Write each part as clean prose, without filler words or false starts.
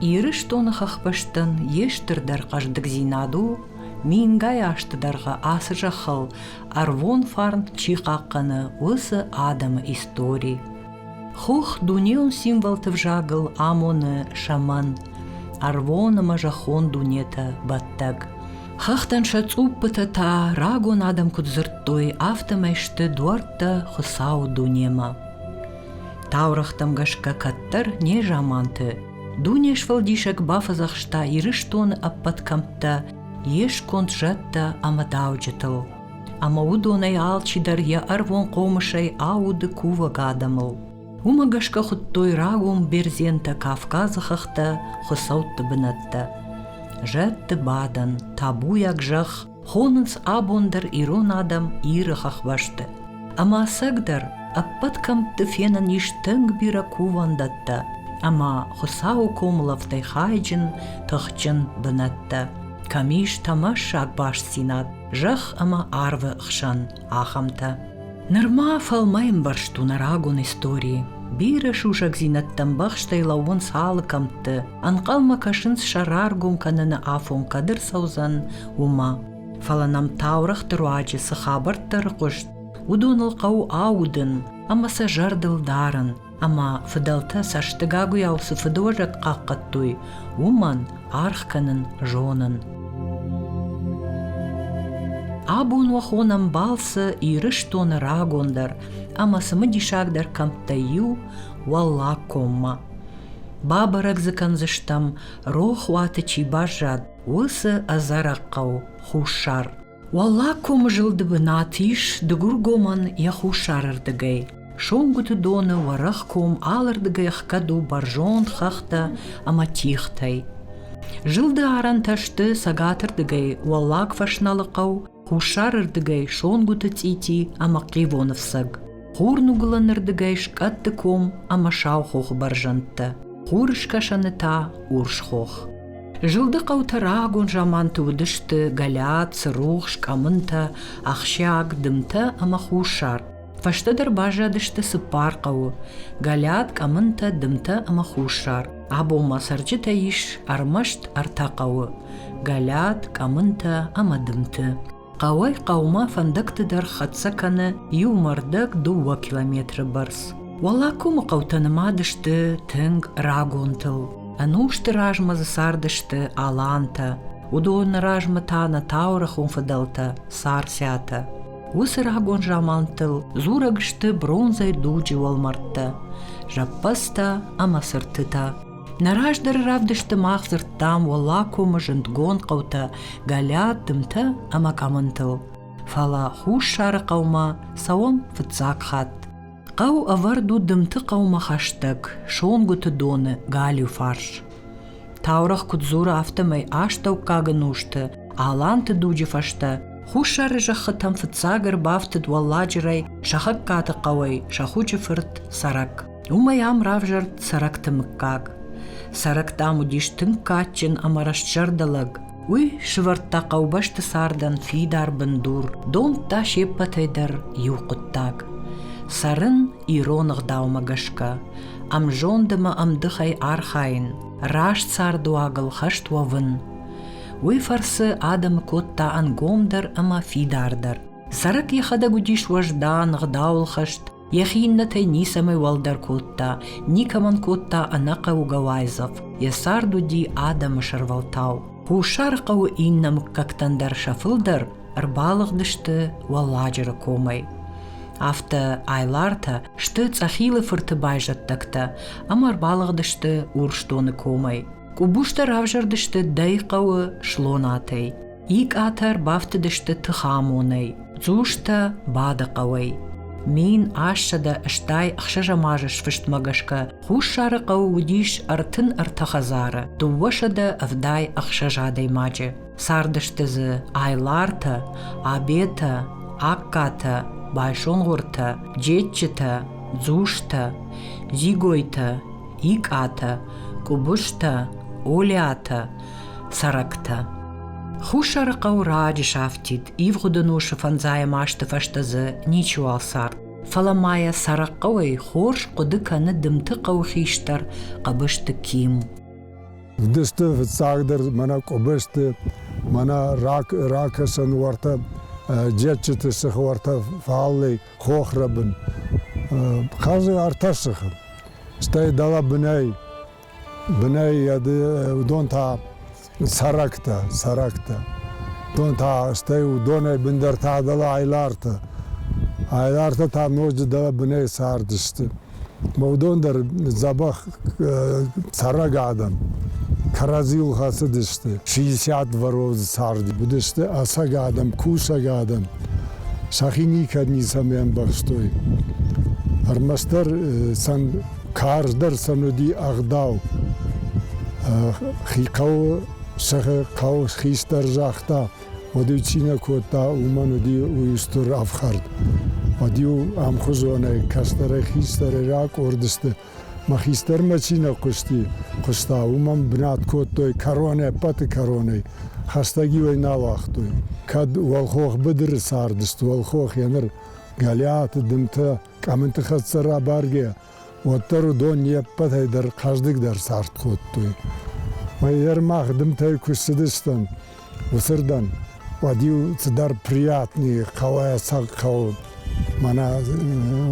Ирыстоны хӕхбӕстӕн йе стырдӕр хъӕздыгдзинад у, мингай азты дӕргъы ацы зӕххыл ӕрвон фарн чи хъахъхъӕны, уыцы адӕмы истори. Хох дунеон символты взагыл амоны сӕмӕн, ӕрвон ӕмӕ зӕххон дунетӕ бӕттӕг. Хӕхтӕн сӕ цъуппытӕ та рагон адӕм куыд дзырдтой, афтӕмӕй сты дуӕрттӕ Хуыцауы дунемӕ. Таурӕгътӕм гӕсгӕ кӕддӕр незаманты Дунесфӕлдисӕг бафӕдзӕхста Ирыстоны ӕппӕт кӕмттӕ йе сконд зӕдтӕ ӕмӕ дауджытыл, ӕмӕ уыдонӕй алчидӕр йӕ ӕрвон хъомысӕй ауды кувӕг адӕмыл. Уымӕ гӕсгӕ хуыдтой рагон бердзентӕ Кавказы хӕхтӕ хуыцӕутты бынӕттӕ. Зӕдты бадӕн, табуйаг зӕхх хонынц абон дӕр ирон адӕм Иры хӕхбӕсты. Ӕмӕ ӕцӕгдӕр ӕппӕт кӕмтты фенӕн ис тынг бирӕ кувӕндӕттӕ ӕмӕ Хуыцауы комулӕфтӕй хайджын, тыхджын бынӕттӕ, кӕм ис тӕмӕссаг бастдзинад зӕхх ӕмӕ арвы хсӕн, ахӕмтӕ. Нырма фӕлмӕй ӕмбӕрст у нӕ рагон истори. Бирӕ сусӕгдзинӕдтӕ ӕмбӕхстӕй лӕууынц алы кӕмтты, ӕнхъӕлмӕ кӕсынц сӕ раргом кӕныны афон кӕд ӕрцӕудзӕн, уымӕ. Фӕлӕ нӕм таурӕгъты руаджы цы хабӕрттӕ ӕрыхъуыст, уыдоныл хъӕуы аудын ӕмӕ сӕ зӕрдыл дарын, ӕмӕ фыдӕлтӕ цӕстыгагуыйау цы фыдуӕзӕг хъахъхъӕдтой, уымӕн аргъ кӕнын зонын. Абон уӕ хонӕм балцы Ирыстоны рагондӕр ӕмӕ цымыдисагдӕр кӕмттӕй иу Уӕллагкоммӕ. Бабӕрӕг дзы кӕндзыстӕм, рохуаты чи баззад, уыцы ӕдзӕрӕг хъӕу Хуссар. Уӕллагкомы зылды бынат ис Дыгургомӕн йӕ хуссарырдыгӕй. Сонгуыты доны уӕрӕх ком алырдыгӕй ӕхгӕд у бӕрзонд хӕхтӕ ӕмӕ тигътӕй. Зылды арӕнтӕ сты цӕгатырдыгӕй Уӕллаг Фӕснӕлы хъӕу, хуссарырдыгӕй Сонгуыты цъити ӕмӕ Хъивоны фцӕг, хурныгуылӕнырдыгӕй Скъӕтты ком ӕмӕ Саухохы бӕрзӕндтӕ, хурыскӕсӕны та Урс хох. Зылды хъӕутӕ рагон заманты уыдысты Гӕлиат, Цырухс, Къӕмынтӕ, Ахсиаг, Дымтӕ ӕмӕ Хуссар. Фӕстӕдӕр баззадысты цыппар хъӕуы: Гӕлиат, Къӕмынтӕ, Дымтӕ ӕмӕ Хуссар. Абон ма цӕрджытӕ ис ӕрмӕст ӕртӕ хъӕуы: Гӕлиат, Къӕмынтӕ ӕмӕ Дымты. Хъӕуӕй хъӕумӕ фӕндӕгты дӕр хӕццӕ кӕны иу мӕрдӕг дыууӕ километры бӕрц. Уӕллагкомы хъӕутӕ нымад сты тынг рагонтыл. Ӕнусты размӕ дзы цардысты алантӕ, уыдоны размӕ та нӕ таурӕгъон фыдӕлтӕ Царциатӕ. Уыцы рагон замантыл дзурӕг сты бронзӕйы дуджы уӕлмӕрдтӕ, зӕппӕдзтӕ ӕмӕ цыртытӕ. Нӕ раздӕры равдысты мах дзырдтам Уӕллагкомы зындгонд хъӕутӕ Гӕлиат, Дымтӕ ӕмӕ Къӕмынтыл. Фӕлӕ Хуссары хъӕумӕ цӕуӕм фыццаг хатт. Хъӕу ӕвӕрд у Дымты хъӕумӕ хӕстӕг, Сонгуыты доны галиу фарс. Таурӕгъ куыд дзуры, афтӕмӕй астӕуккаг ӕнусты Аланты дуджы фӕстӕ Хуссары зӕххытӕм фыццаг ӕрбафтыд Уӕлладжырӕй Сӕхӕгкаты хъӕуӕй Сӕхуджы фырт Цӕрӕк. Уымӕй ам равзӕрд Цӕрӕкты мыггаг. Цӕрӕк, дам, уыдис тынг кадджын ӕмӕ рӕстзӕрдӕ лӕг. Уый сывӕрдта хъӕубӕсты цардӕн фидар бындур, домдта се ппӕтӕй дӕр иу хъуыддаг: цӕрын ирон ӕгъдаумӕ гӕсгӕ, ӕмзонд ӕмӕ ӕмдыхӕй архайын, раст цардуагыл хӕст уӕвын. Уый фӕрцы адӕмы кодта ӕнгомдӕр ӕмӕ фидардӕр. Цӕрӕк йӕхӕдӕг уыдис уӕздан, ӕгъдауылхӕст, Йӕхи иннӕтӕй ницӕмӕй уӕлдӕр кодта, никӕмӕн кодта ӕнӕхъӕугӕ уайдзӕф, йӕ цард уыди адӕмы сӕрвӕлтау. Хуссары хъӕуы иннӕ мыггӕгтӕн дӕр сӕ фылдӕр ӕрбалыгъдысты Уӕлладжыры комӕй. Афтӕ Айлартӕ сты Цъӕхилы фырты байзӕддӕгтӕ ӕмӕ ӕрбалыгъдысты Урсдоны комӕй. Къубустӕ равзӕрдысты Дӕйхъӕуы Слонатӕй. Икъатӕ ӕрбафтыдысты Тыхамонӕй, Дзустӕ Бады хъӕуӕй. 1866 азы сфыстмӕ гӕсгӕ Хуссары хъӕуы уыдис 33 хӕдзары, 276 адӕймаджы. Цардысты дзы Айлартӕ, Абетӕ, Аккатӕ, Байсонгъуыртӕ, Джеччитӕ, Дзустӕ, Дзигойтӕ, Икъатӕ, Къубызтӕ, Олиатӕ, Цӕрӕктӕ. Хуссары хъӕу раджы сафтид, ивгъуыд ӕнусы фӕндзайӕм азты фӕстӕ дзы ничиуал цард. Фӕлӕ ма йӕ Цӕрӕгхъӕуӕй хорз хъуыды кӕны Дымты хъӕуы хистӕр Хъӕбысты Ким. Уыдысты фыццагдӕр мӕнӕ Къуыбысты, мӕнӕ ракӕсӕн уӕртӕ Джетчыты сыхы уӕртӕ фаллӕй хохрӕбын. Хъазы ӕртӕ сыхы. Стӕй дӕлӕ бынӕй, бынӕй уыдон та сӕрӕгтӕ, сӕрӕгтӕ. Уыдон та стӕй уыдонӕй бындӕр та дӕлӕ Айлартӕ. Айлартӕ та ноджы дӕлӕ бынӕй цардысты. Ӕмӕ уыдон дӕр дзӕбӕх цӕрӕг адӕм кӕрӕдзиуыл хӕцыдысты. Шестьдесят дворов дзы царди. Уыдысты ӕцӕг адӕм, кусӕг адӕм. Сӕхи никӕд ницӕмӕ ӕмбӕхстой. Ӕрмӕстдӕр сӕм карздӕр сӕм уыди ӕгъдау. Хи хъӕуы сыхы хъӕуы хистӕр загъта, уӕд-иу чи нӕ кодта, уымӕн уыди уый стыр ӕфхӕрд. Уӕд-иу ӕмхуызонӕй кӕстӕрӕй-хистӕрӕй ракъорд сты. Мӕ хистӕрмӕ чи нӕ хъуысти, хъуыста, уымӕн бынат кодтой кӕронӕй, ӕппӕты кӕронӕй. Хӕстӕг-иу ӕй нал уагътой. Кӕд уӕлхох быдыры цардысты, уӕлхох йӕ ныр Гӕлиаты дымтӕ къӕмынты хӕццӕ рабаргӕ, уӕддӕр уыдон не ппӕтӕй дӕр хъӕздыгдӕр цард кодтой. Мӕйдӕр мах дымтӕй куы ссыдыстӕм уыцырдӕм, уӕд-иу цыдӕр приятный хъӕуы ӕцӕг хъӕуы, мӕнӕ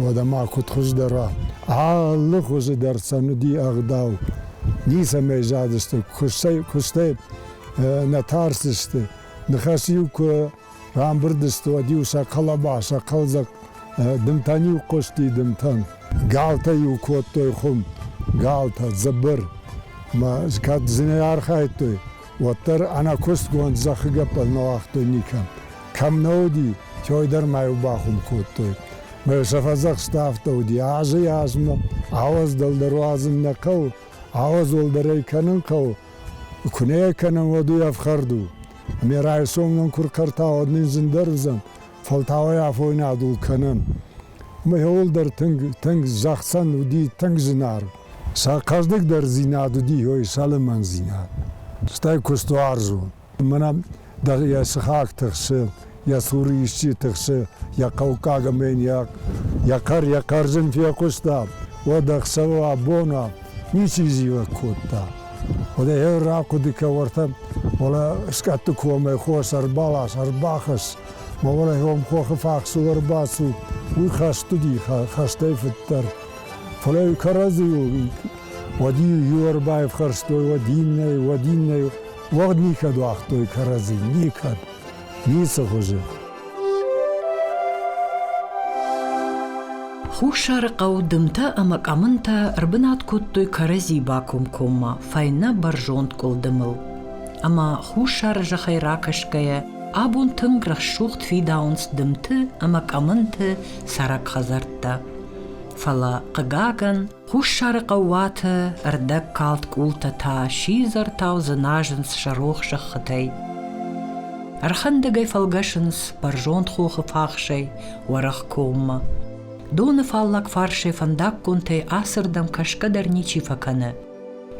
уӕдӕ ма куыд хуыздӕр уа. Алы хуызы дӕр сӕм уыди ӕгъдау. Ницӕмӕй задысты, куыстӕй, куыстӕй нӕ тарстысты. Ныхас-иу куы Рамбырд сты, уӕд-иу сӕ хъӕлӕба, сӕ хъӕлдзӕг дымтӕн-иу хъуысти дымтӕн. Галтӕ-иу кодтой хуым, галтӕ, дзыбыр. Ӕмӕ кӕд зынӕй архайдтой, уӕддӕр ӕнӕкуыстгонд зӕххы гӕппӕл нӕ уагътой никӕм. Кӕм нӕ уыди, той дӕр ма-иу бахуым кодтой. Мӕ сӕ фӕдзӕхст афтӕ уыди, азӕй-азмӕ ауӕдз дӕлдӕр уадзын нӕ хъӕуы, ауӕдз уӕлдӕрӕй кӕнын хъӕуы. Куы нӕ йӕ кӕнӕм, уӕд уый ӕфхӕрд у. Ӕмӕ райсом нын куы рхъӕрта, уӕд нын зындӕр уыдзӕн, фӕлтау ӕй афойнадыл кӕнӕм. Ӕмӕ иуылдӕр тынг, тынг зӕгъдзӕн уыди тынг зынаргъ. Сӕ хъӕздыгдӕрдзинад уыди ой сӕ лымӕндзинад. Стӕй куыстуарзон. Мӕнӕ дӕр йӕ сыхаг тыхсы, йӕ цуры исчи тыхсы, йӕ хъӕуккаг ӕмӕ йын йӕ, йӕ хъӕр, йӕ хъӕрзын фехъуыста, уӕд ӕхсӕвы уа, бон уа, ничи зивӕг кодта. Уӕдӕ йӕ рахъуыды кӕ уӕртӕ, уӕлӕ скъӕтты комӕй хос ӕрбалас, ӕрбахӕсс, мӕ уӕлӕ хом хохы фахсыл ӕрбацу, уый хӕст уыди, хӕстӕй фыддӕр. Фӕлӕ кӕрӕдзийыл уӕд-иу иу ӕрбаифхӕрстой, уӕд иннӕйы, уӕд иннӕйы. Уӕгъд никӕд уагътой кӕрӕдзи, никӕд, ницы хуызы. Хуссары хъӕу дымтӕ ӕмӕ къӕмынтӕ ӕрбынат кодтой кӕрӕдзи бакомкоммӕ фӕйнӕ бӕрзонд къуылдымыл. Ӕмӕ хуссары зӕххӕй ракӕсгӕйӕ абон тынг рӕсугъд фидауынц дымты ӕмӕ къӕмынты цӕрӕг хӕдзӕрттӕ. Фӕлӕ, хъыгагӕн, Хуссары хъӕууаты ӕрдӕгкалд къултӕ та сидзӕртау дзыназынц сӕ рох зӕххытӕй. Ӕрхӕндӕгӕй фӕлгӕсынц бӕрзонд хохы фахсӕй уӕрӕх коммӕ. Доны фаллаг фарсӕй фӕндаггонтӕй ацырдӕм кӕсгӕ дӕр ничи фӕкӕны.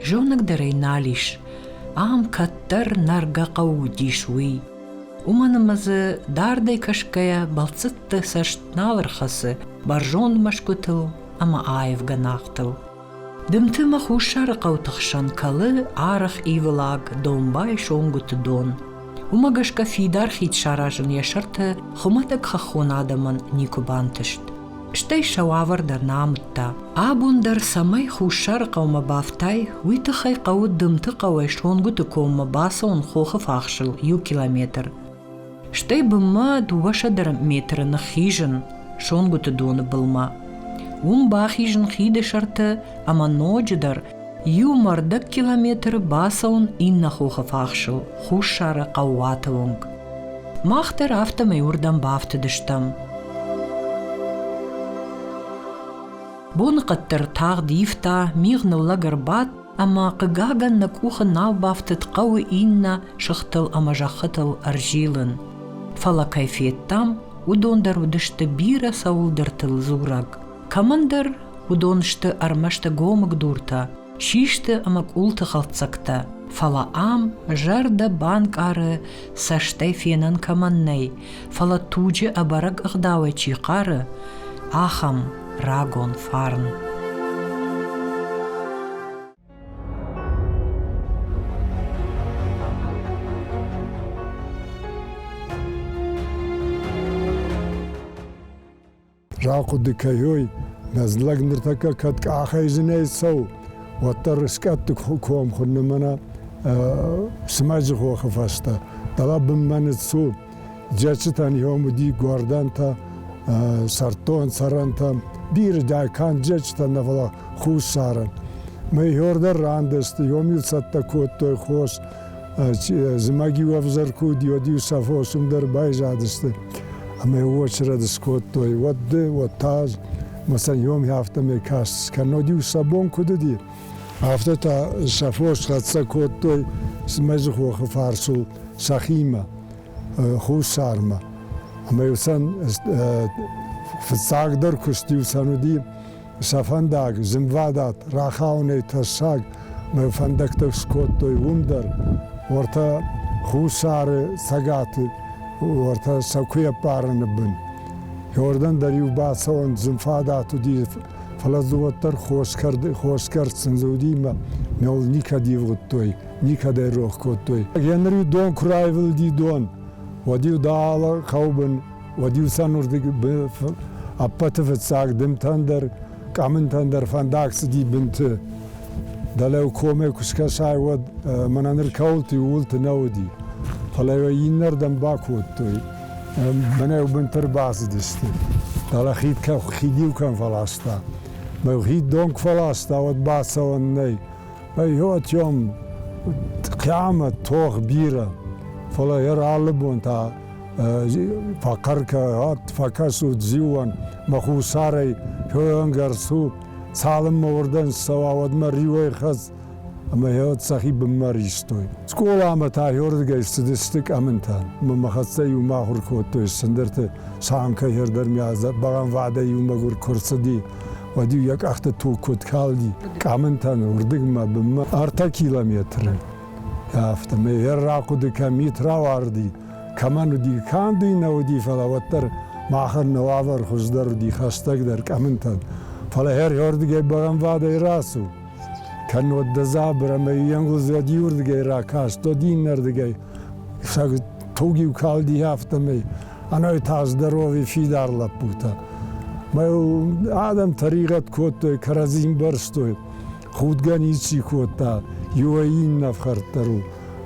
Зонӕг дӕр ӕй нал ис, ам кӕддӕр нӕргӕ хъӕу уыдис, уый. Уымӕн ӕмӕ дзы дардӕй кӕсгӕйӕ бӕлццӕтты цӕст нал ӕрхӕцы бӕрзонд мӕсгуытыл ӕмӕ аив гӕнахтыл. Дымты мӕ хуссары хъӕуты хсӕн кӕлы арӕх ивылаг домбай сонгуыты дон. Уымӕ гӕсгӕ фидар хид саразын йӕ сӕрты хуымӕтӕг хӕххон адӕмӕн никуы бантыст. Стӕй сӕ уавӕр дӕр нӕ амыдта. Абон дӕр цӕмӕй Хуссары хъӕумӕ бафтай, уый тыххӕй хъӕуы Дымты хъӕуӕй Сонгуыты коммӕ бацӕуын хохы фахсыл иу километр. Стӕй бынмӕ дыууӕсӕдӕ метры ныххизын Сонгуыты доны былмӕ. Уым бахизын хиды сӕрты ӕмӕ ноджыдӕр иу мӕрдӕг километры бацӕуын иннӕ хохы фахсыл Хуссары хъӕууаты онг. Мах дӕр афтӕмӕй уырдӕм бафтыдыстӕм. Боныхъӕд дӕр тагъд ивта, мигъ ныллӕг ӕрбадт ӕмӕ, хъыгагӕн, нӕ къухы нал бафтыд хъӕуы иннӕ сыхтыл ӕмӕ зӕххытыл ӕрзилын. Фӕлӕ кӕй федтам, уыдон дӕр уыдысты бирӕ цӕуылдӕртыл дзурӕг. Кӕмӕндӕр уыдон сты ӕрмӕст ӕгомыг дуртӕ, систы ӕмӕ къулты хӕлддзӕгтӕ, фӕлӕ ам зӕрдӕ банкъары, цӕстӕй фенӕн кӕмӕн нӕй, фӕлӕ туджы ӕбӕрӕг ӕгъдауӕй чи хъары, ахӕм рагон фарн. Рахъуыды кӕной, нӕ лӕг ныртӕккӕ кӕд къахӕй зынӕй цӕуы, уӕддӕр скъӕтты ком хуынны мӕнӕ Сымӕджы хохы фӕстӕ. Дӕлӕ бынмӕ ныццу. Джӕччытӕн йом уыди гуардӕнтӕ, сӕрддон цӕрӕнтӕ, бирӕ канд джӕччытӕн нӕ, фӕлӕ хуссарӕн. Мӕ хёрдӕр рандӕсты, йом-иу цӕттӕ кодтой хос, зымӕг-иу ӕвзӕр куы уыди, уӕд-иу сӕ фос уым дӕр байзадысты. Ӕмӕ очеред скодтой, уӕд ды, уӕд та ӕз. Мӕ сӕ йом афтӕмӕй каст, кӕннод-иу сӕ бон куыд уыди, афтӕ та сӕ фос хӕццӕ кодтой Смӕзы хохы фарсыл сӕхимӕ, хуссармӕ. Ӕмӕ-иу сӕн фыццагдӕр куыст-иу сӕн уыди сӕ фӕндаг зынвадат, рахауынӕй тӕссаг мӕ фӕндӕгтӕ скодтой уым дӕр, уӕртӕ Хуссары Цӕгаты, уӕртӕ Сӕкуыйӕппарыны бын. Иордан дӕр-иу бацӕуӕн зынфадат уыди, фӕлӕ дзы уӕддӕр хоскӕрддзын дзы уыди мӕ мӕ никӕд ивгъуыдтой, никӕд ӕй рох кодтой. Гъеныр-иу дон куы раивылди дон, уӕд-иу дӕлӕ хъӕубын уӕд-иу сӕ уырдыг ӕппӕты фыццаг дымтӕн дӕр, къӕмынтӕн дӕр фӕндаг цыди бынты. Дӕлӕ комӕй куы скӕсай, уӕд мӕнӕ ныр кӕуылты, ууылты нӕ уыди. Фӕлӕ йӕ иннӕрдӕм бакодтой. Мӕнӕ бынты ӕрбацыдысты. Дӕлӕ хид, хид-иу кӕм фӕласта. Мӕ хид дон куы фӕласта, уӕд бацӕуӕн нӕй. Ӕй, хъиамӕт, тох бирӕ, фӕлӕ йӕ алы бон та фӕхъӕр кӕнат, фӕкӕсут зиуӕн, мӕ хуссарӕй хёӕнгӕрц у, цалынмӕ уырдӕм ссӕуа, уӕдмӕ риуӕй хӕц, ӕмӕ йӕ сӕхи бынмӕ ристой. Скъоламӕ та хёрдыгӕй ссыдысты къӕмынтӕ, мӕ хӕццӕ иумӕ ахуыр кодтой цындӕрты Санкӕ хердӕр бӕгъӕмвадӕй иу мӕгуыр куы рцыди, уӕд-иу йӕ къӕхты туг куыд калди, къӕмынтӕн уырдыгмӕ бынмӕ 3 километры. Афтӕмӕй йӕ рахъуыды кӕм мит рауарди, кӕмӕн уыди, канд уый нӕ уыди, фӕлӕ уӕддӕр махӕн нӕ уавӕр хуыздӕр уыди хӕстӕгдӕр къӕмынтӕн. Фӕлӕ хӕрхӕрдыгӕй бӕгъӕмвадӕй рацу. Кӕннод дӕ дзабыр ӕмӕ йе нгуылдз уӕд иуырдыгӕй ракаст, уӕд иннӕрдыгӕй. Сӕ туг-иу калди афтӕмӕй. Ӕнӕуи та здоровый фидар лӕппутӕ. Мӕ адӕм тӕригъӕд кодтой, кӕрӕдзи мбӕрстой. Худгӕ ничи кодта, иуӕй иннӕ ӕфхӕрддӕр у.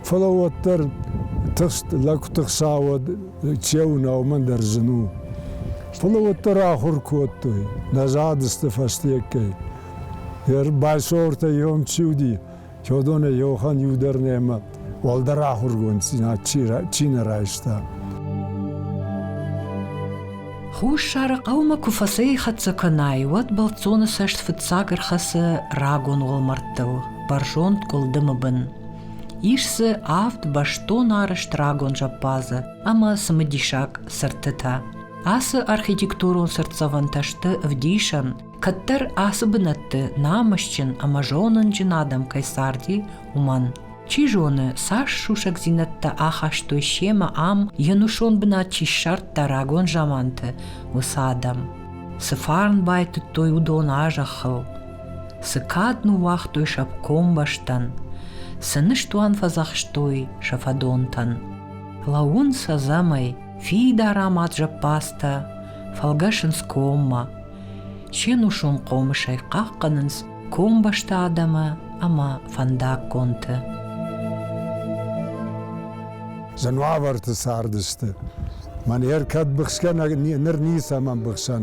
Фӕлӕ уӕддӕр тыхст лӕг куы тыхса, уӕд чеуына уымӕн дӕр зын у. Фӕлӕ уӕддӕр ахуыр кодтой, нӕ задысты фӕстиӕггӕй. Байсоыртӕ йом чи уыди, Теодонӕй Йохан иу дӕр нӕма уӕлдӕр ахуыргонддзинад чи нӕ райста. Хуссары хъӕумӕ куы фӕцӕйхӕццӕ кӕнай, уӕд бӕлццоны цӕст фыццаг ӕрхӕцы рагон уӕлмӕрдтыл, бӕрзонд къуылдымы бын. Ис дзы авд бӕстон арӕзт рагон зӕппадзы ӕмӕ цымыдисаг цыртытӕ. Ацы архитектурон цыртдзӕвӕнтӕ сты ӕвдисӕн, кӕддӕр ацы бынӕтты намысджын ӕмӕ зонынджын адӕм кӕй царди, уымӕн. Чи зоны, цас сусӕгдзинӕдтӕ ахастой семӕ ам, йе нусон бынат чи ссардта рагон заманты, уыцы адӕм. Цы фарн байтыдтой уыдон а зӕххыл, цы кад ныууагътой сӕ комбӕстӕн, цы ныстуан фӕдзӕхстой сӕ фӕдонтӕн. Лӕууынц ӕдзӕмӕй, фидар амад зӕппадзтӕ, фӕлгӕсынц коммӕ. Се нусон хъомысӕй хъахъхъӕнынц комбӕсты адӕмы ӕмӕ фӕндаггонты. Зын уавӕрты цардысты. Мӕн ӕркӕд быхсгӕ ныр ницӕмӕн быхсӕн.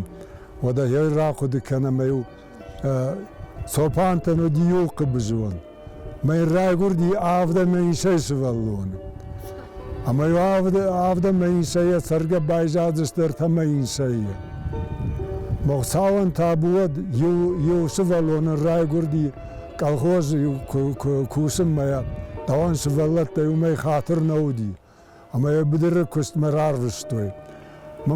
Уӕдӕ йӕ рахъуыды кӕн ӕмӕ-иу Цопантӕн уыди иу хъыбызон. Мӕ райгуырди 71 сывӕллоны. Ӕмӕ-иу 71-йӕ цӕргӕ байзадысты 31-йы. Хуыцауӕн табу уӕд, иу сывӕллоны райгуырди колхозы кусынмӕ, дӕуӕн сывӕллӕттӕй уымӕй хатыр нӕ уыди. Ӕмӕ йӕ быдыры куыстмӕ рарвыстой. Мӕ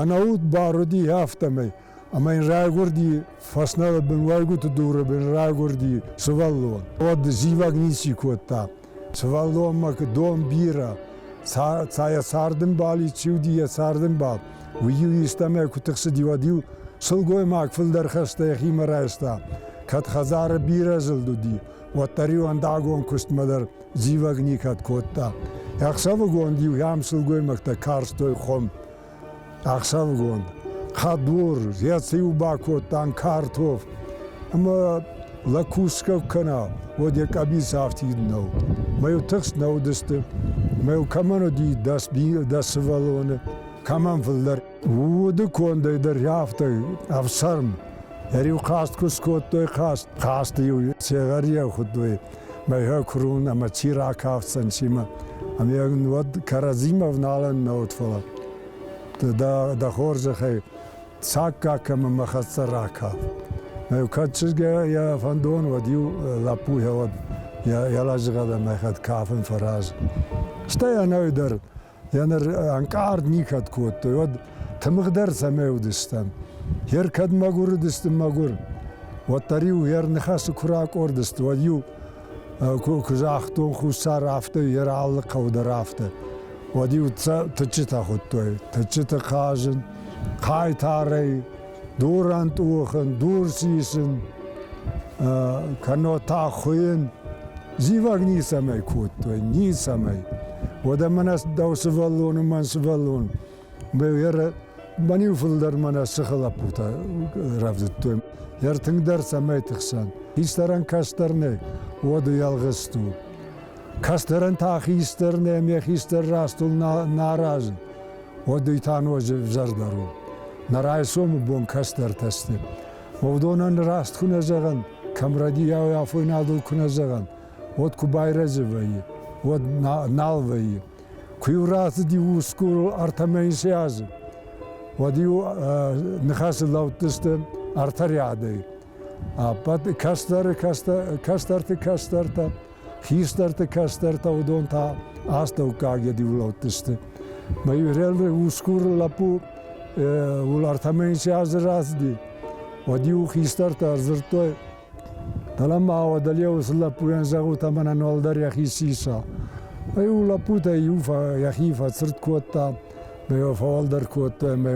ӕнӕуд бар уыди афтӕмӕй. Ӕмӕ йын райгуырди Фӕснӕлы бын уӕйгуыты дуры бын райгуырди сывӕллон. Уӕд зивӕг ници кодта. Сывӕллонмӕ дон бирӕ. Йӕ цардӕмбал чи уыди, йӕ цардӕмбал, уый-иу истӕмӕй куы тыхсыди, уӕд-иу сылгоймаг фылдӕр хӕстӕ йӕхимӕ райста. Кӕд хӕдзары бирӕ зылд уыди, уӕддӕр-иу ӕндагон куыстмӕ дӕр зивӕг никӕд кодта. Ӕхсӕвыгонд-иу ӕм сылгоймӕгтӕ карстой хуым. Ӕхсӕвыгон. Хъӕдур, йӕ цъиу бакодтам картоф. Ӕмӕ лӕг кусгӕ кӕна, уӕд йӕ къӕбиц афтид нӕу. Мӕ-иу тыхст нӕ уыдысты. Мӕ-иу кӕмӕн уыди дӕс сывӕллоны, кӕмӕн фылдӕр. Уды кондӕй дӕр афтӕ ӕфсӕрм. Ӕриу хъаст куы скодтой, хъаст, хъасты-иу сегъӕрийӕ хуыдтой. Мӕ курун ӕмӕ чи ракафдзӕн, чи мӕ. Ӕмӕ уӕд кӕрӕдзимӕ вналӕн нӕ уыд, фӕлӕ дӕ хорзӕхӕй саккаг кӕмӕ мӕ хӕццӕ ракаф. Мӕ кӕд чызг йӕ фӕндон, уӕд-иу лӕппу уӕд йӕ лӕджыгъӕд ӕмӕ хӕд кафын фӕраз. Стӕй ӕнӕуи дӕр йӕ ныр ӕнкъард никӕд кодтой, уӕд тымыгъдӕр цӕмӕй уыдыстӕм. Йер кӕд мӕгуыр уыдысты мӕгуыр, уӕддӕр-иу йер ныхасы куы ракъорд сты, уӕд-иу куы загътон хуссар афтӕ, йер алы хъӕу дӕр афтӕ, уӕд-иу тыччытӕ хуыдтой. Тыччыты хъазын, хъайтарӕй, дурӕн тъухын, дур сисын, кӕннод та хуыйын. Зивӕг ницӕмӕй кодтой, ницӕмӕй. Уӕдӕ мӕнӕ дӕу сывӕллон у, мӕн сывӕллон. Мӕн-иу фылдӕр мӕнӕ сыхы лӕппутӕ рӕвдыдтой. Йӕ тынгдӕр цӕмӕй тыхсӕн. Хистӕрӕн кӕстӕр нӕй, уӕд уый ӕлгъыст у. Кӕстӕрӕн та хистӕр нӕ, ме хистӕр растыл нӕ аразы. Уӕд уый та ноджы ӕвзӕрдӕр у. Нӕ райсомы бон кӕстӕртӕ сты. Уыдонӕн раст куы нӕ зӕгъӕн, кӕм рӕдийау афойнадыл куы нӕ зӕгъӕн, уӕд куы байрӕзы вӕййы, уӕд нал вӕййы. Куы-иу рацыди усгур ӕртӕ мӕйы азы, уӕд-иу ныхасы лӕудтысты ӕртӕ рядӕй. Ӕппӕт кӕстӕры кӕстӕрты кӕстӕртӕ, хистӕрты кӕстӕртӕ, уыдон та астӕуккаг йӕд-иу лӕудтысты. Мӕ усгур лӕппу ӕртӕ мӕйы азы рацыди, уӕд-иу хистӕртӕ ӕрдзырдтой, Дӕлӕ ма уӕдӕ уыцы лӕппуйӕн зӕгъут ӕмӕ нӕ уӕлдӕр йӕхи сиса. Иу лӕппутӕй иу йӕхи фӕцырд кодта, ӕмӕ фӕуӕлдӕр кодта ӕмӕ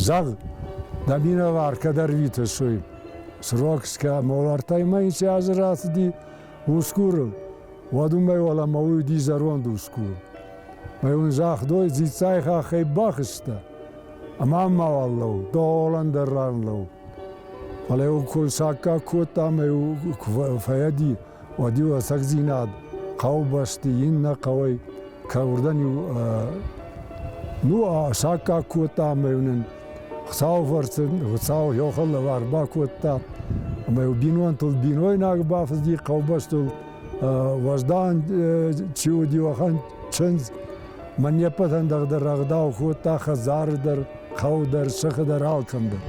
зӕгъ, дӕ минӕвар кӕд ӕрвитыс, уый. Срок скӕ, молартӕй ма йын цы азы рацыди усгурыл, уӕд уымӕй уӕлӕмӕ уый уыди зӕронд усгур. Мӕ уын загътой, дзиццайы хаххӕй бахызтӕ, ӕмӕ мауал лӕуу, долӕн дӕр ран лӕуу. Фӕлӕ-иу куы саккаг кодта ӕмӕ-иу куы фӕйади, уӕд-иу ӕцӕгдзинад хъӕубӕсты иннӕ хъӕуӕй кӕуырдӕн-иу ну саккаг кодта ӕмӕ-иу нын Хуыцауы фӕрцы Хуыцау йохы лӕвар бакодта ӕмӕ-иу бинонтыл бинойнаг бафыди хъӕубӕстыл уӕздан чи уыди, уӕхӕн чындз. Мӕн не ппӕтӕн дӕр ӕгъдау кодта хӕдзары дӕр, хъӕу дӕр, сыхы дӕр, алкӕм дӕр.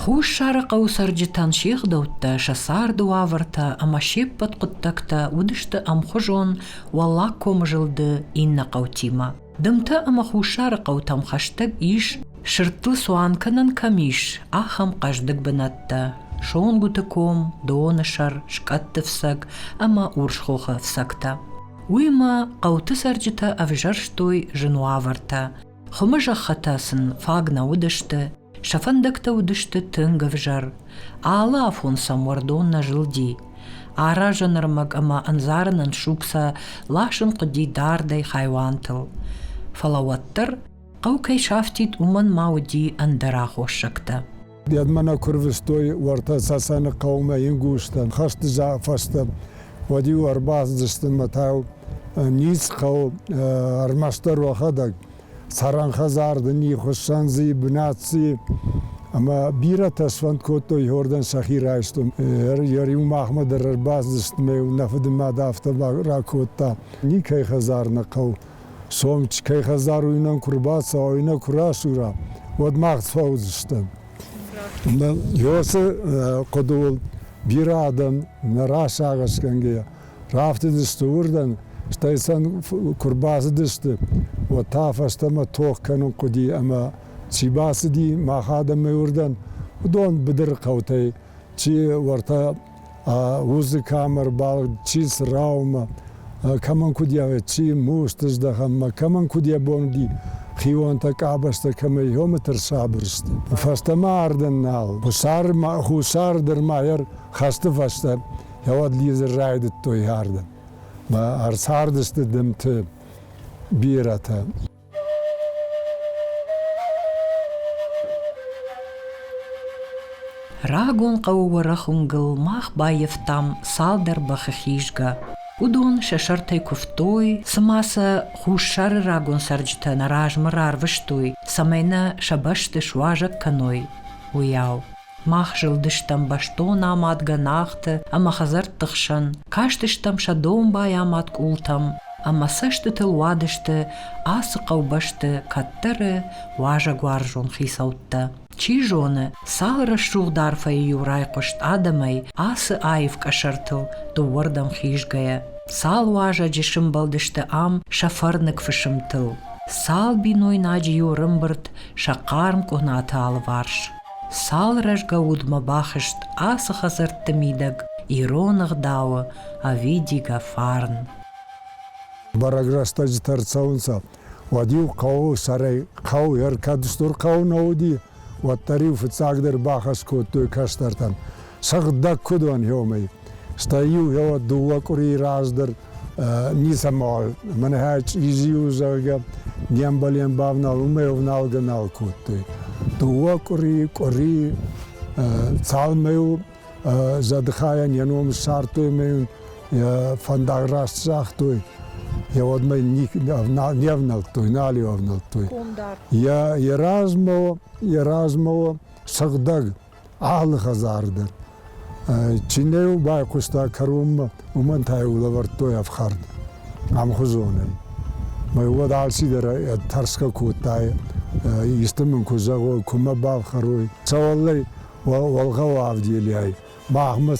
Хуссары хъӕуы цӕрджытӕн се гъдӕуттӕ, сӕ царды уавӕртӕ ӕмӕ се ппӕт хъуыддӕгтӕ уыдысты ӕмхуызон Уӕллагкомы зылды иннӕ хъӕутимӕ. Дымтӕ ӕмӕ Хуссары хъӕутӕм хӕстӕг ис, сырдтыл цуан кӕнӕн кӕм ис, ахӕм хъӕздыг бынӕттӕ: Сонгуыты ком, Доны сӕр, Скъӕтты фцӕг ӕмӕ Урсхохы ӕфцӕгтӕ. Уыимӕ хъӕуты цӕрджытӕ ӕвзӕрстой зын уавӕртӕ. Хуымы зӕххытӕ сын фаг нӕ уыдысты, сӕ фӕндӕгтӕ уыдысты тынг ӕвзӕр. Алы афон сӕм уӕрдон нӕ зылди. Аразӕн ӕрмӕг ӕмӕ ӕндзарынӕн суг сӕ ласын хъуыди дардӕй хайуантыл. Фӕлӕ уӕддӕр хъӕу кӕй сафтид, уымӕн ма уыди ӕндӕр ахоссӕгтӕ. Йедмӕ нӕ куы рвыстой уӕртӕ Цӕцӕны хъӕумӕ ингустӕн хӕсты фӕстӕ, уӕд-иу ӕрбацыдысты мӕ та ниц хъӕу ӕрмӕстдӕр уӕхӕдӕг. Цӕрӕн хӕдзар дын и, хуыссӕн дзы и, бынат дзы и. Ӕмӕ бирӕтӕ сфӕнд кодтой Иордан сӕхи райстон. Йӕ риу махмӕ дӕр ӕрбацыдысты мӕ нӕ фыды мад афтӕ ракодта. Никӕй хӕдзар нӕ хъӕуы. Сом кӕй хӕдзар уый нӕм куы рбацӕуа, уый нӕ куы расура, уӕд мах фӕуыдзыстӕм. Йосы хъуыдыуыл бирӕ адӕм нӕ расагъӕсгӕнгӕйӕ рафтыдысты уырдӕм, стӕй сӕм куы рбацыдысты, уӕд та фӕстӕмӕ тох кӕнын хъуыди ӕмӕ чи бацыди мах адӕмӕй уырдӕм, уыдон быдыры хъӕутӕй чи уӕртӕ узы кӕм ӕрбалыгъд, чи цыраумӕ, кӕмӕн куыд йӕ чи мусты здӕхӕнмӕ, кӕмӕн куыд йӕ бон уыди, хионтӕ, къабӕзтӕ кӕмӕй ёмыт ӕрсабыр сты. Фӕстӕмӕ ардӕн нал. Хуссар дӕр ма хӕсты фӕстӕ уӕд лидзын райдыдтой ардӕм. Ӕрцардысты дымты бирӕтӕ. Рагон хъӕуы уӕрӕх уынгыл мах баййӕфтам цалдӕр бӕхы хизгӕ. Уыдон сӕ сӕртӕй куывтой, цыма сӕ хуссары рагон цӕрджытӕ нӕ размӕ рарвыстой, цӕмӕй нӕ сӕ бӕсты суазӕг кӕной, уыйау. Мах зылдыстӕм бӕстон амад гӕнахты ӕмӕ хӕдзӕртты хсӕн, кастыстӕм сӕ домбай амад къултӕм ӕмӕ цӕстытыл уадысты ацы хъӕубӕсты кӕддӕры уазӕгуарзон хицӕуттӕ. Чи зоны, цал рӕсугъд арфӕйы-иу райхъуыст адӕмӕй ацы аив къӕсӕртыл дыууӕрдӕм хизгӕйӕ. Цал уазӕджы сымбӕлдысты ам сӕ фӕрныг фысымтыл, цал бинойнаджы-иу ӕрӕмбырд сӕ хъарм къонаты алыварс. Цал рӕзгӕ удмӕ бахызт ацы хӕдзӕртты мидӕг ирон ӕгъдауы ӕвидигӕ фарн. Бӕрӕг рӕстӕджытӕ ӕрцӕуынц, уӕд-иу хъӕуы сӕрӕй хъӕу ӕркӕд стыр хъӕу нӕ уыди, уӕддӕр-иу фыццагдӕр бахӕс кодтой кӕстӕртӕн, сыгъдӕг куыд уӕн гьомӕй. Стӕй-иу гьо дыууӕ къуырийы раздӕр ницӕмӕуал, мӕнӕ чъизи у, зӕгъгӕ, не мбалӕн бавнал, уымӕй ӕвналгӕ нал кодтой. Дыууӕ къуырийы, къуыри, цалынмӕ-иу зӕдыхайӕн йӕ ном ссардтой ӕмӕ йын йӕ фӕндаг раст загътой, йӕ уӕдмӕ не внӕлдтой, нал-иу ӕвнӕлдтой. Йӕ размӕ, йӕ размӕ сыгъдӕг алы хӕдзары дӕр. Чи нӕ-иу байхъуыста кӕронмӕ, уымӕн та-иу лӕвӕрдтой ӕфхӕрд ӕмхуызонӕй. Мӕ уӕд алцидӕр тӕрсгӕ кодта, исты мын куы зӕгъой, куы мӕ бафхӕрой. Цӕуылнӕ Уӕлгъӕу Авделиай махмӕ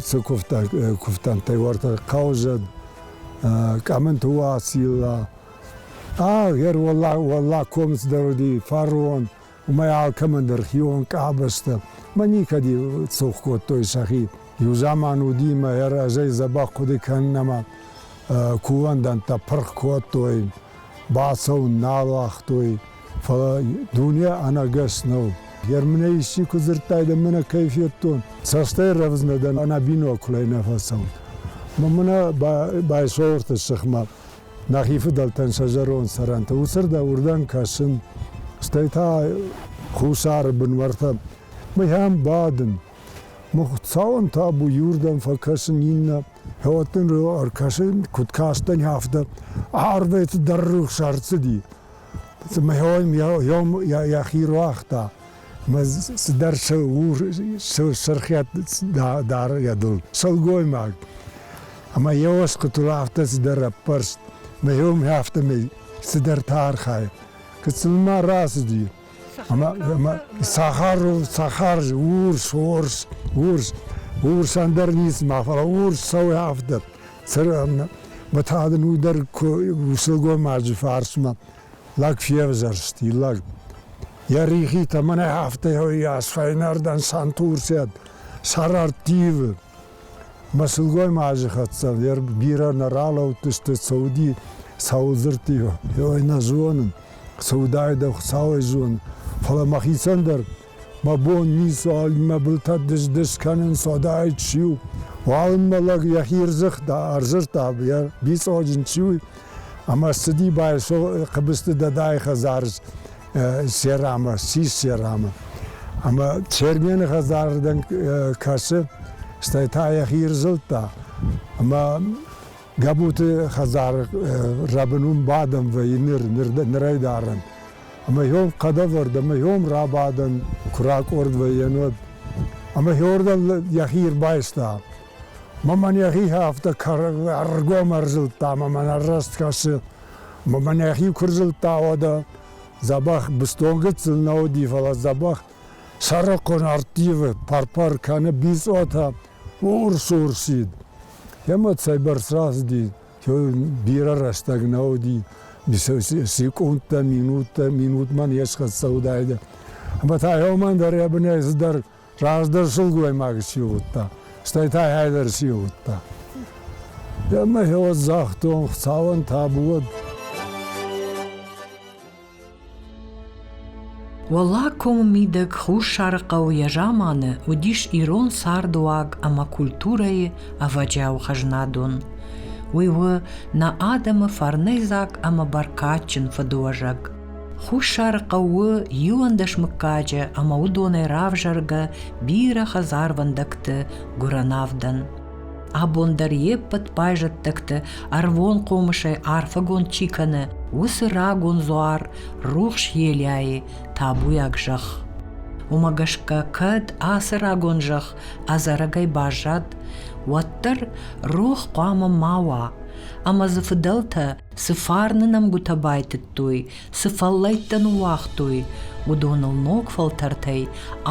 цы куывтӕнтӕй уӕртӕ хъӕузӕд, Къӕмынты Уацилла, ӕгӕр уӕллаг комц дӕр уыди, фарон, уымӕй алкӕмӕн дӕр хион къабӕзтӕ. Мӕ никӕд цух кодтой сӕхи. Иу заман уыди мӕ разӕй дзӕбӕх хъуыды кӕнын ӕмӕ кувӕндӕнттӕ пырх кодтой, бацӕуын нал уагътой. Фӕлӕ дуне ӕнӕгӕс нӕу. Германӕй исчи куы дзырдтаид ӕмӕ нӕ кӕй федтон, цӕстӕй рӕвдз нӕ дӕн, ӕнӕ биноклӕй нӕ фӕцӕуын. Мӕ мӕнӕ байсоырты сыхмӕ нӕхи фыдӕлтӕн сӕ зӕронд цӕрӕнтӕ уыцырдӕм уырдӕм кӕсын, стӕй та хуссары бынвӕртӕ мӕм бадын. Мӕ Хуыцауӕн табу иуырдӕм фӕкӕсын, иннӕ хӕуӕттын ӕркӕсын, куыд кастӕн, афтӕ арвӕй цыдӕр рухс ӕрцыди. Йӕхи руагъта, мӕ цыдӕр сырхӕт дары йӕ дыл. Сылгоймаг. Ӕмӕ йӕ уӕсхъытыл афтӕ цыдӕр ӕппӕрст, мӕ йӕм афтӕмӕй цыдӕртӕ архайы. Гыццыл ма рацыди, ӕмӕ цӕхӕр, цӕхӕр, урс, урс, урс, урс ӕндӕр ницы ма, фӕлӕ урс цӕуы афтӕ. Мӕ та дын уый дӕр куы сылгоймаджы фарсмӕ лӕг февзӕрсти, лӕг. Йӕ рихитӕ мӕнӕ афтӕ йас фӕйнӕрдӕм сантурсӕд, сӕрӕрттивы. Мӕ сылгоймаджы хӕццӕ бирӕ нӕ ралӕудтысты, цы уыди, цӕуыл дзырдтой, ой, нӕ зонын, цы уыдаид, Хуыцауӕй зонын. Фӕлӕ мӕхицӕн дӕр Мӕ бон ницуал, мӕ былтӕ дыз-дыз кӕнынц, уӕдӕ чи у? Уалынмӕ лӕг йӕхи ӕрзыхта, ӕрзырдта, йӕ бицъоджын чи у, ӕмӕ ссыди Байсо Хъыбызты Дадайы хӕдзары серамӕ, ссис серамӕ. Ӕмӕ Чермены хӕдзарырдӕм кӕсы, стӕй та йӕхи ӕрзылдта. Ӕмӕ Гӕбуты хӕдзары рӕбын уым бадӕн вӕййы ныр, нырӕй дарӕн. Ӕмӕ йом хъӕдӕвӕрд ӕмӕ йом рабадӕн куы ракъорд вӕййӕн, уӕд. Ӕмӕ хиордӕн йӕхи ӕрбайста. Мӕ мӕн йӕхи афтӕ ӕргом ӕрзылдта, мӕ мӕн ӕрраст кӕсы. Мӕ мӕн йӕхи куы рзылдта, уӕдӕ дзӕбӕх быстон гыццыл нӕ уыди, фӕлӕ дзӕбӕх сӕрыхъуын ӕрттивы, пӕр-пӕр кӕны бицъотӕ, урс-урсид. Ӕмӕ цӕйбӕрц рацыди, бирӕ рӕстӕг нӕ уыди, секундтӕ, минуттӕ, минутмӕ не схӕццӕ уыдаид. Ӕмӕ та уымӕн дӕр йӕ бынӕй цыдӕр раздӕр сылгоймаг сивгъуыдта, стӕй та ӕдӕр сивгъуыдта. Ӕмӕ уӕд загътон, Хуыцауӕн табу уӕд. Уӕллаг комы мидӕг Хуссары хъӕу йӕ заманы уыдис ирон цардуаг ӕмӕ культурӕйы ӕвӕджиауы хӕзнадон. Уый у нӕ адӕмы фӕрнӕйдзаг ӕмӕ бӕркадджын фыдыуӕзӕг. Хуссары хъӕуы 11 мыггаджы ӕмӕ уыдонӕй равзӕргӕ бирӕ хӕдзарвӕндӕгты гуырӕнавдӕн. Абон дӕр йе ппӕт байзӕддӕгты ӕрвон хъомысӕй арфӕгонд чи кӕны, уыцы рагон дзуар рухс Елиайы табуйаг зӕхх. Уымӕ гӕсгӕ кӕд ацы рагон зӕхх ӕдзӕрӕгӕй баззад, уӕддӕр рох хъуамӕ ма уа, ӕмӕ дзы фыдӕлтӕ цы фарны нӕмгуытӕ байтыдтой, цы фӕллӕйттӕ ныууагътой, уыдоныл ног фӕлтӕртӕй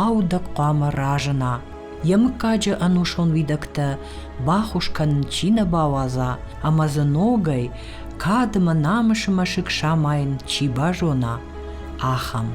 аудӕг хъуамӕ разына, йӕ мыггаджы ӕнусон уидӕгтӕ бахус кӕнын чи нӕ бауадза ӕмӕ дзы ногӕй кад ӕмӕ намысы мӕсыг самайын чи базона, ахӕм.